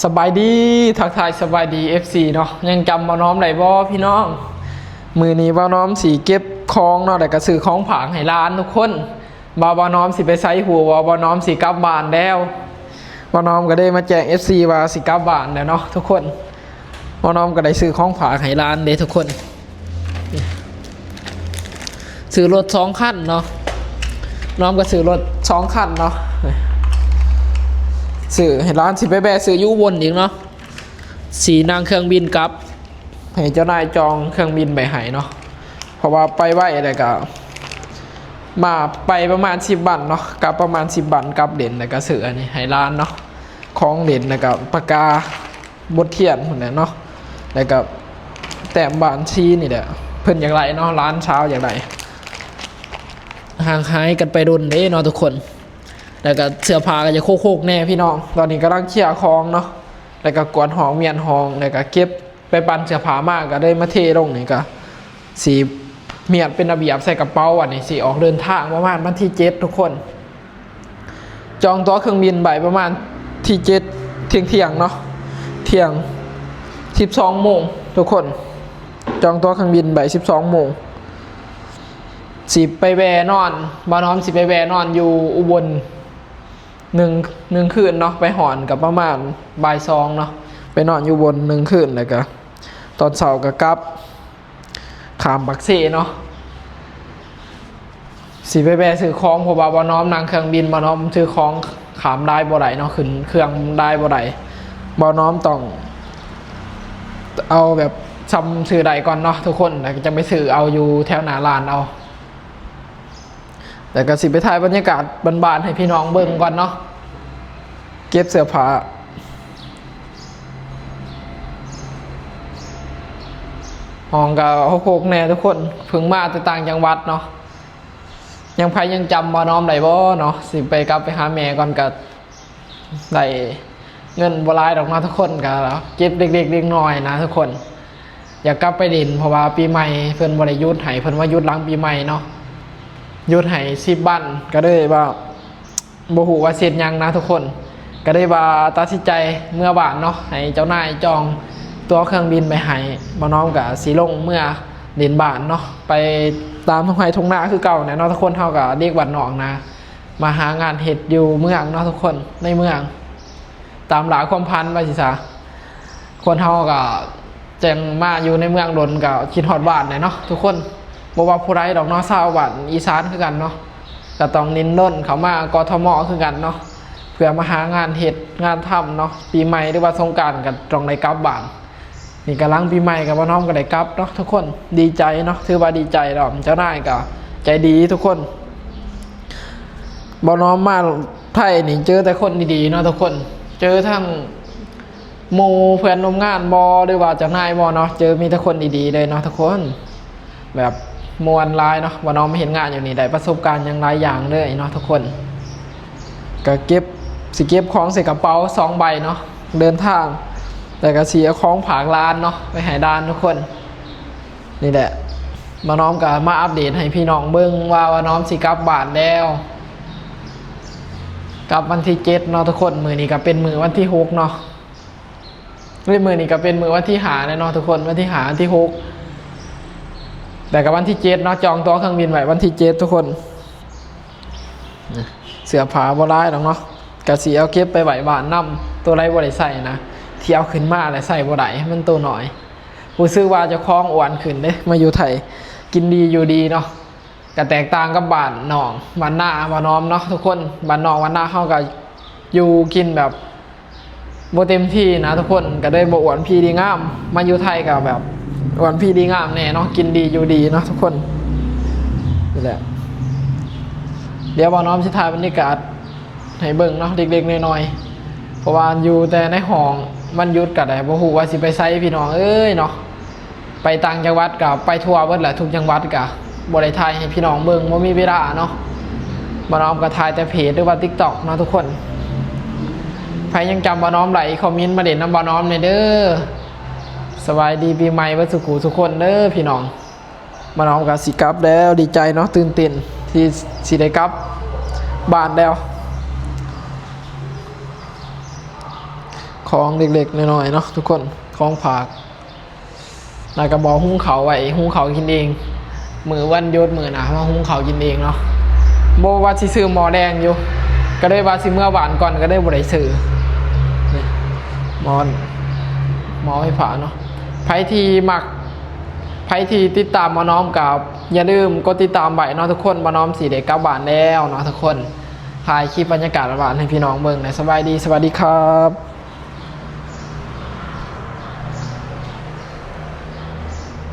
ສະບາຍດີ ທັກທາຍສະບາຍດີ ເອັຟຊີ ເນາະ. ຍັງຈຳບ່າວນ້ອມໄດ້ບໍ່ພີ່ນ້ອງ? ມື້ນີ້ບ່າວນ້ອມຊິເກັບຂອງເນາະ ແລ້ວກໍຊື້ຂອງຝາກໃຫ້ຫຼານທຸກຄົນ. ວ່າບ່າວນ້ອມຊິໄປໃສ ຮູ້ບໍ່? ບ່າວນ້ອມຊິກັບບ້ານແລ້ວ. ບ່າວນ້ອມກໍໄດ້ມາແຈ້ງ ເອັຟຊີ ວ່າຊິກັບບ້ານແລ້ວເນາະທຸກຄົນ. ບ່າວນ້ອມກໍໄດ້ຊື້ຂອງຝາກໃຫ້ຫຼານເດ້ທຸກຄົນ. ຊື້ລົດສອງຄັນເນາະ. ນ້ອມກໍຊື້ລົດສອງຄັນເນາະ. ຊື້ໃຫ້ຫຼານ ຊິໄປແວ່ຊື້ຢູ່ອຸບົນອີກເນາະ. ຊິນັ່ງເຄື່ອງບິນກັບ ໃຫ້ເຈົ້ານາຍຈອງເຄື່ອງບິນໄວ້ໃຫ້ເນາະ. ເພາະວ່າໄປໄວ ແລ້ວກໍມາ ໄປປະມານສິບວັນເນາະ ກັບປະມານສິບວັນ ກັບເຫຼັ້ນ ແລ້ວກໍຊື້ອັນນີ້ໃຫ້ຫຼານເນາະ. ຂອງເຫຼັ້ນ ແລ້ວກໍປາກກາ ບົດຂຽນພຸ້ນແຫຼະເນາະ ແລ້ວກໍແຕ້ມບ້ານຊີນີ້ແຫຼະ ເພິ່ນຢາກໄດ້ເນາະ ຫຼານສາວຢາກໄດ້. ຫ່າງຫາຍກັນໄປດົນເດ້ເນາະທຸກຄົນ. ແລ້ວກໍເສື້ອຜ້າກໍຈະໂຄກໆແດ່ພີ່ນ້ອງ. ຕອນນີ້ກຳລັງເຄຍຂອງເນາະ ແລ້ວກໍກວາດຫ້ອງ ມ້ຽນຫ້ອງ ແລ້ວກໍເກັບ ໄປປັ່ນເສື້ອຜ້າມາ ກໍເລີຍມາເທລົງນີ້ ກໍຊິມ້ຽນເປັນລະບຽບໃສ່ກະເປົາ. ອັນນີ້ຊິອອກເດີນທາງປະມານວັນທີເຈັດທຸກຄົນ. ຈອງຕົ໋ວເຄື່ອງບິນໄວ້ປະມານທີເຈັດ ທ່ຽງໆເນາະ ທ່ຽງສິບສອງໂມງທຸກຄົນ. ຈອງຕົ໋ວເຄື່ອງບິນໄວ້ສິບສອງໂມງ. ຊິໄປແວ່ນອນ ບ່າວນ້ອມຊິໄປແວ່ນອນຢູ່ອຸບົນໜຶ່ງ ໜຶ່ງຄືນເນາະ. ໄປຮອດກໍປະມານບ່າຍສອງເນາະ ໄປນອນຢູ່ອຸບົນໜຶ່ງຄືນ ແລ້ວກໍຕອນເຊົ້າກໍກັບ ຂ້າມປາກເຊເນາະ. ຊິໄປແວ່ຊື້ຂອງ ເພາະວ່າບ່າວນ້ອມນັ່ງເຄື່ອງບິນ ບ່າວນ້ອມຊື້ຂອງຂ້າມດ່ານບໍ່ໄດ້ເນາະ ຂຶ້ນເຄື່ອງດ່ານບໍ່ໄດ້. ບ່າວນ້ອມຕ້ອງເອົາແບບຊ່ຳຊື້ໄດ້ກ່ອນເນາະທຸກຄົນ ແລ້ວກໍຈັ່ງໄປຊື້ເອົາຢູ່ແຖວໜ້າຮ້ານເອົາ. ແລ້ວກໍຊິໄປຖ່າຍບັນຍາກາດບ້ານໆໃຫ້ພີ່ນ້ອງເບິ່ງກ່ອນເນາະ. ເກັບເສື້ອຜ້າ ຫ້ອງກໍຮົກໆແດ່ທຸກຄົນ ເພິ່ງມາແຕ່ຕ່າງຈັງຫວັດເນາະ. ຍັງ ໃຜຍັງຈຳບ່າວນ້ອມໄດ້ບໍ່ເນາະ? ຊິໄປກັບໄປຫາແມ່ກ່ອນ ກໍໄດ້ເງິນບໍ່ຫຼາຍດອກເນາະທຸກຄົນ ກໍເກັບເລັກໆນ້ອຍໆນະທຸກຄົນ. ຢາກກັບໄປຫຼິ້ນ ເພາະວ່າປີໃໝ່ເພິ່ນບໍ່ໄດ້ຢຸດໃຫ້ ເພິ່ນວ່າຢຸດຫຼັງປີໃໝ່ເນາະ ຢຸດໃຫ້ສິບວັນ ກໍເລີຍວ່າ ບໍ່ຮູ້ວ່າເຮັດຫຍັງນະທຸກຄົນ ກໍເລີຍວ່າຕັດສິນໃຈເມືອບ້ານເນາະ ໃຫ້ເຈົ້ານາຍຈອງຕົ໋ວເຄື່ອງບິນໄປໃຫ້. ບ່າວນ້ອມກໍຊິລົງເມືອຫຼິ້ນບ້ານເນາະ ໄປຕາມທົ່ງໄຮ່ທົ່ງນາຄືເກົ່າແຫຼະເນາະທຸກຄົນ. ເຮົາກໍເດັກບ້ານນອກນະ ມາຫາງານເຮັດຢູ່ເມືອງເນາະທຸກຄົນ ໃນເມືອງ ຕາມລ່າຄວາມຝັນວ່າຊີ້ຊະ. ຄົນເຮົາກໍຈັ່ງມາຢູ່ໃນເມືອງດົນກໍຄິດຮອດບ້ານແຫຼະເນາະທຸກຄົນ. ບໍ່ວ່າຜູ້ໃດດອກເນາະ ຊາວບ້ານອີສານຄືກັນເນາະ ກໍຕ້ອງດີ້ນລົນເຂົ້າມາ ກທມ ຄືກັນເນາະ ເພື່ອມາຫາງານເຮັດງານທຳເນາະ. ປີໃໝ່ ຫຼືວ່າສົງການກໍຕ້ອງໄດ້ກັບບ້ານ. ນີ້ກຳລັງປີໃໝ່ ກໍບ່າວນ້ອມກໍໄດ້ກັບເນາະທຸກຄົນ. ດີໃຈເນາະ ຖືວ່າດີໃຈດອກ ເຈົ້ານາຍກໍໃຈດີທຸກຄົນ. ບ່າວນ້ອມມາໄທນີ້ເຈີແຕ່ຄົນດີໆເນາະທຸກຄົນ ເຈີທັງ ໝູ່ເພື່ອນຮ່ວມງານບໍ່ ຫຼືວ່າເຈົ້ານາຍບໍ່ເນາະ ເຈີມີແຕ່ຄົນດີໆເລີຍເນາະທຸກຄົນ. ແບບມ່ວນຫຼາຍເນາະ ບ່າວນ້ອມມາເຮັດງານຢູ່ນີ້ ໄດ້ປະສົບການຫຍັງຫຼາຍຢ່າງເລີຍເນາະທຸກຄົນ. ກະເກັບ ຊິເກັບຂອງໃສ່ກະເປົາສອງໃບເນາະ ເດີນທາງ ແລ້ວກະຊິເອົາຂອງຝາກຫຼານເນາະ ໄປໃຫ້ຫຼານທຸກຄົນ. ນີ້ແຫຼະ ບ່າວນ້ອມກະມາອັບເດດໃຫ້ພີ່ນ້ອງເບິ່ງວ່າ ບ່າວນ້ອມຊິກັບບ້ານແລ້ວ ກັບວັນທີເຈັດເນາະທຸກຄົນ. ມື້ນີ້ກະເປັນມື້ວັນທີຫົກເນາະ ເຮີ້ຍ ມື້ນີ້ກະເປັນມື້ວັນທີຫ້າແລ້ວເນາະທຸກຄົນ ວັນທີຫ້າ ວັນທີຫົກ ແລ້ວກະວັນທີເຈັດເນາະ ຈອງຕົ໋ວເຄື່ອງບິນໄວ້ວັນທີເຈັດທຸກຄົນ. ເສື້ອຜ້າບໍ່ຫຼາຍດອກເນາະ ກະຊິເອົາເກັບໄປໄວ້ບ້ານນຳ ໂຕໃດບໍ່ໄດ້ໃຊ້ນະ ທີ່ເອົາຂຶ້ນມາແລ້ວໃຊ້ບໍ່ໄດ້ ມັນໂຕນ້ອຍ. ຮູ້ສຶກວ່າເຈົ້າຂອງອ້ວນຂຶ້ນເດ້ ມາຢູ່ໄທ ກິນດີຢູ່ດີເນາະ. ກະແຕກຕ່າງກັບບ້ານນອກ ບ້ານນາບ້ານນອມເນາະທຸກຄົນ. ບ້ານນອກບ້ານນາເຮົາກະຢູ່ກິນແບບບໍ່ເຕັມທີ່ນະທຸກຄົນ ກະເລີຍບໍ່ອ້ວນພີດີງາມ. ມາຢູ່ໄທກະແບບອ້ວນພີດີງາມແນ່ເນາະ ກິນດີຢູ່ດີເນາະທຸກຄົນ. ນີ້ແຫຼະ ດຽວບ່າວນ້ອມຊິຖ່າຍບັນຍາກາດ ໃຫ້ເບິ່ງເນາະ ເລັກໆນ້ອຍໆ ເພາະວ່າຢູ່ແຕ່ໃນຫ້ອງ ວັນຢຸດກະໄດ້ ບໍ່ຮູ້ວ່າຊິໄປໃສພີ່ນ້ອງເອີຍເນາະ. ໄປຕ່າງຈັງຫວັດກະໄປທົ່ວເບິດແຫຼະ ທຸກຈັງຫວັດກະບໍ່ໄດ້ຖ່າຍໃຫ້ພີ່ນ້ອງເບິ່ງ ບໍ່ມີເວລາເນາະ. ບ່າວນ້ອມກະຖ່າຍແຕ່ເພຈ ຫຼືວ່າຕິກຕັອກເນາະທຸກຄົນ. ໃຜຍັງຈຳບ່າວນ້ອມໄດ້ ຄອມເມັນມາຫຼິ້ນນຳບ່າວນ້ອມແດ່ເດີ. ສະບາຍດີປີໃໝ່ເບິດສູ່ຜູ້ສູ່ຄົນເດີພີ່ນ້ອງ. ບ່າວນ້ອມກະຊິກັບແລ້ວ ດີໃຈເນາະ ຕື່ນເຕັ້ນທີ່ຊິໄດ້ກັບບ້ານແລ້ວ. ໂຄ ຂອງເລັກໆນ້ອຍໆເນາະທຸກຄົນ ຂອງຝາກ ແລ້ວກໍໝໍ້ຫຸງເຂົ້າໄວ້ ຫຸງເຂົ້າກິນເອງ ມື້ວັນຢຸດມື້ໜ້າມາຫຸງເຂົ້າກິນເອງເນາະ ບໍ່ວ່າຊິຊື້ໝໍ້ແດງຢູ່ ກໍເລີຍວ່າຊິເມືອບ້ານກ່ອນ ກໍເລີຍບໍ່ໄດ້ຊື້ ນີ້ ໝໍ້ ໝໍ້ໄຟຟ້າເນາະ ໃຜທີ່ມັກ ໃຜທີ່ຕິດຕາມໝໍ້ນ້ອມກໍຢ່າລືມກົດຕິດຕາມໄວ້ເນາະທຸກຄົນ ໝໍ້ນ້ອມຊິໄດ້ກັບບ້ານແລ້ວເນາະທຸກຄົນ ຖ່າຍຄລິບບັນຍາກາດບ້ານໃຫ້ພີ່ນ້ອງເບິ່ງ ແລະ ສະບາຍດີ ສະຫວັດດີຄັບ.